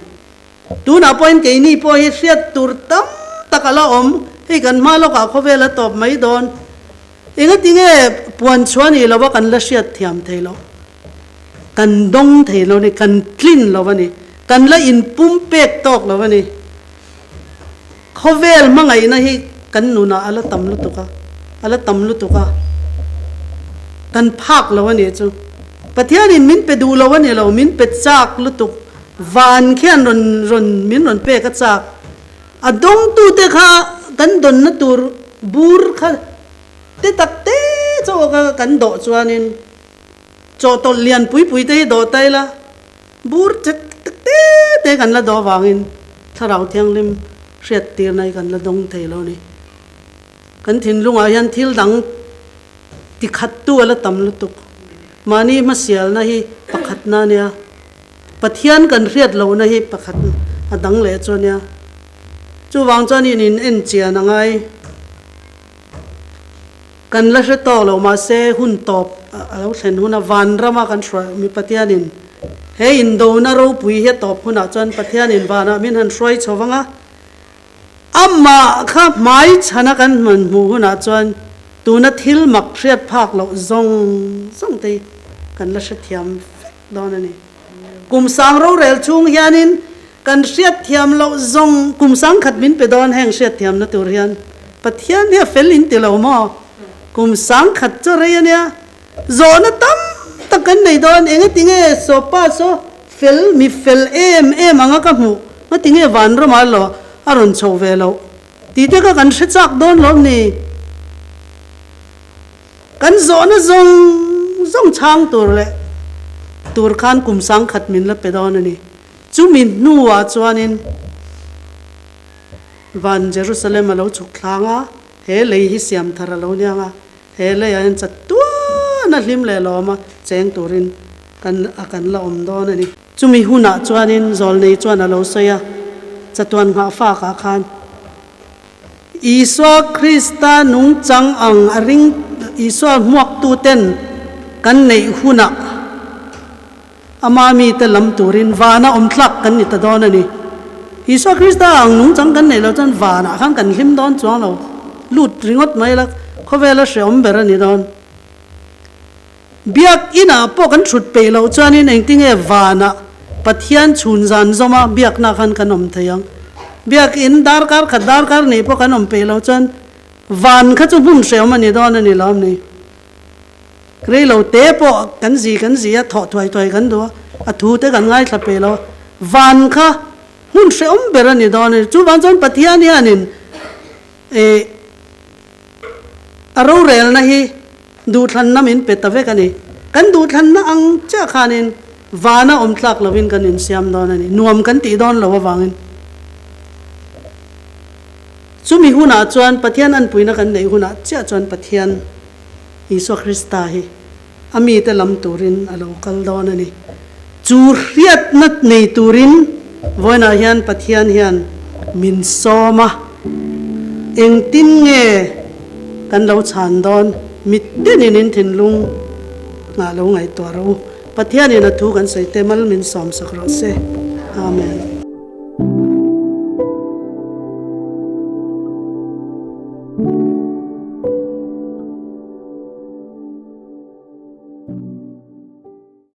Tunah pawhin keini pawh hi hriat tur tam tak a la awm, hei kan hma lawkah khawvel a tawp mai dawn. Engatinge puan chhuah nih lova kan la hriat thiam thei loh? Kan dawng thei lo a ni, kan tlin lo a ni, kan la inpum pek tawk lo a ni. Khawvel hmangaihna hi kan nunah a la tam lutuk a, a la tam lutuk a, kan phak lo a nih chu. Pathianin min pe duh lo a ni lo, min pe chak lutuk, van khian rawn rawn min rawn pek a chak. A dawngtute kha kan dawnna tur bur kha te tak te chauh kha kan dawh chuanin chawhtawlh lian pui pui te hi dawh ta ila, Bur chek tak te te kan la dawh avangin Thlarau Thianghlim hriattirna hi kan la dawng thei lo a ni. Kan thinlungah hian thil dang tikhattu a la tam lutuk. Mahni hmasialna hi pakhatna a nia. Pathian kan hriat lohna hi pakhat a dang leh chu a nia. Chuvang chuan in in enchian a ngai. Kan la hre tawk lo mahse hun tawp a lo thlen huna vanrama kan hruai mi Pathianin he indona ropui hi a tawp hunah chuan Pathianin vanah min han hruai chho vang a, amah kha hmai chhana kan hman hmuh hunah chuan tuna thil mak hriat phak loh zawng zawng te hi kan la hrethiam vek dawn a ni. Kum sang rorel chhung hianin Kan hriatthiam loh zawng kum sangkhat min pe dawn heng hriatthiamna tur hian Pathian hi a fel in ti lo maw? Kum sangkhat chu rei a nia. Zawhna tam tak kan nei dawn engatinge Sopa saw fel mi fel em em anga ka hmuh ngatinge vanramah lo a rawn chhoh ve loh tih te kha kan hre chak dawn lawm ni? Kan zawhna zawng zawng chhang tur leh tur khan kum sangkhat min la pe dawn a ni. Chumi hnuah chuanin van Jerusalem a lo chhuk thlang a, he lei hi siam thar a lo niang a, he leiah hian chatuan a hlim leh lawm a cheng turin kan a kan la awm dawn a ni. Chumi hunah chuanin zawlnei chuan a lo sawi a, chatuan nghahfakah khan Isua Krista nungchang ang a ring Isua hmuaktuten kan neih hunah, Ama mite lam turin vana awm tlak kan ni ta dawn a ni. Isua Krista ang nungchang kan neih loh chuan vanah khan kan hlim dawn chuang lo. Lut ringawt mai la, khawvela hrehawm ber a ni dawn. Biakinah pawh kan thut peih loh chuanin engtinge vanah Pathian chhun zan zawma biakna khan kan awm thei ang. Biakin darkar khat darkar neih pawh kan awm peih loh chuan van kha chu hmun hrehawm a ni dawn a ni lo am ni. Rei lo te pawh kan zi kan zi a, thawh thuai thuai kan duh a, a thu te kan ngaithla pe lo a, van kha hmun hrehawm ber a ni dawn a ni. Chuvang chuan Pathian hianin eh a rorelna hi duhthlanna min pe ta vek a ni. Kan duhthlanna ang chiah khanin vana awm tlak lovin kan insiam dawn a ni, nuam kan tih dawn lo avangin. Chumi hunah chuan Pathian anpuina kan neih hunah chiah chuan Pathian Isua Krista hi a mite lam turin a lo kal dawn a ni. Chu hriatna nei turin vawiinah hian Pathian hian min sawm a, engtin nge kan lo chhan dawn? Mitinin in thinlung nghah lo ngaihtuah rawh u. Pathianin a thu kan sawi te mal min sawmsak rawh se. Amen.